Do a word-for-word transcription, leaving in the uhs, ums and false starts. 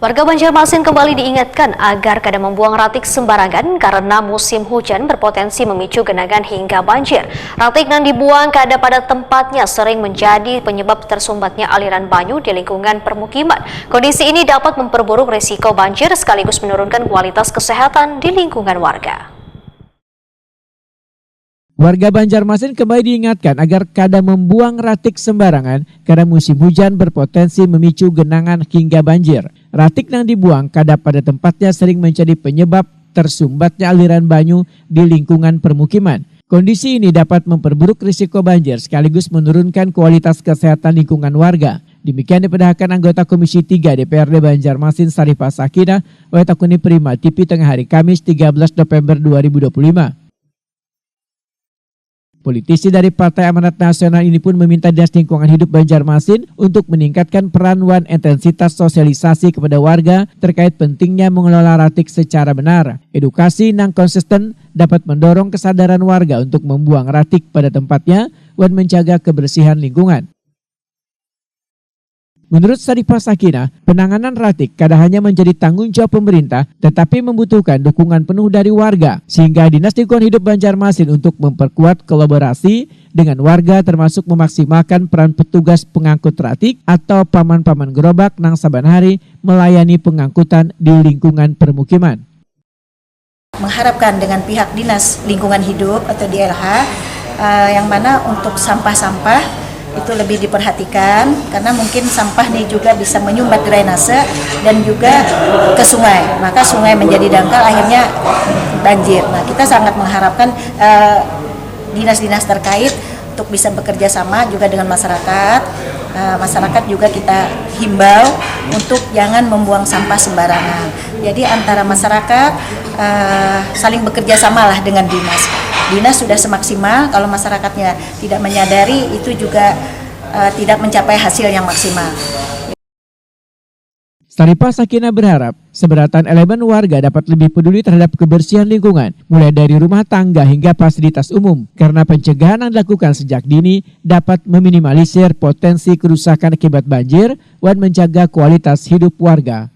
Warga Banjarmasin kembali diingatkan agar kada membuang ratik sembarangan karena musim hujan berpotensi memicu genangan hingga banjir. Ratik nang dibuang kada pada tempatnya sering menjadi penyebab tersumbatnya aliran banyu di lingkungan permukiman. Kondisi ini dapat memperburuk risiko banjir sekaligus menurunkan kualitas kesehatan di lingkungan warga. Warga Banjarmasin kembali diingatkan agar kada membuang ratik sembarangan karena musim hujan berpotensi memicu genangan hingga banjir. Ratik nang dibuang kada pada tempatnya sering menjadi penyebab tersumbatnya aliran banyu di lingkungan permukiman. Kondisi ini dapat memperburuk risiko banjir sekaligus menurunkan kualitas kesehatan lingkungan warga. Demikian dipedahakan anggota Komisi tiga D P R D Banjarmasin Sarifah Sakinah, wae takuni Prima T V tengah hari Kamis tiga belas November dua ribu dua puluh lima. Politisi dari Partai Amanat Nasional ini pun meminta Dinas Lingkungan Hidup Banjarmasin untuk meningkatkan peran wan intensitas sosialisasi kepada warga terkait pentingnya mengelola ratik secara benar. Edukasi nang konsisten dapat mendorong kesadaran warga untuk membuang ratik pada tempatnya wan menjaga kebersihan lingkungan. Menurut Sarifah Sakinah, penanganan ratik kada hanya menjadi tanggung jawab pemerintah, tetapi membutuhkan dukungan penuh dari warga, sehingga Dinas Lingkungan Hidup Banjarmasin untuk memperkuat kolaborasi dengan warga, termasuk memaksimalkan peran petugas pengangkut ratik atau paman-paman gerobak nang saban hari melayani pengangkutan di lingkungan permukiman. Mengharapkan dengan pihak Dinas Lingkungan Hidup atau D L H, eh, yang mana untuk sampah-sampah itu lebih diperhatikan, karena mungkin sampah ini juga bisa menyumbat drainase dan juga ke sungai, maka sungai menjadi dangkal, akhirnya banjir. Nah, kita sangat mengharapkan, eh, dinas-dinas terkait untuk bisa bekerja sama juga dengan masyarakat. Eh, masyarakat juga kita himbau untuk jangan membuang sampah sembarangan. Jadi, antara masyarakat, eh, saling bekerja samalah dengan dinas. Dinas sudah semaksimal, kalau masyarakatnya tidak menyadari, itu juga, eh, tidak mencapai hasil yang maksimal. Sarifah Sakinah berharap seberatan elemen warga dapat lebih peduli terhadap kebersihan lingkungan, mulai dari rumah tangga hingga fasilitas umum, karena pencegahan yang dilakukan sejak dini dapat meminimalisir potensi kerusakan akibat banjir wan menjaga kualitas hidup warga.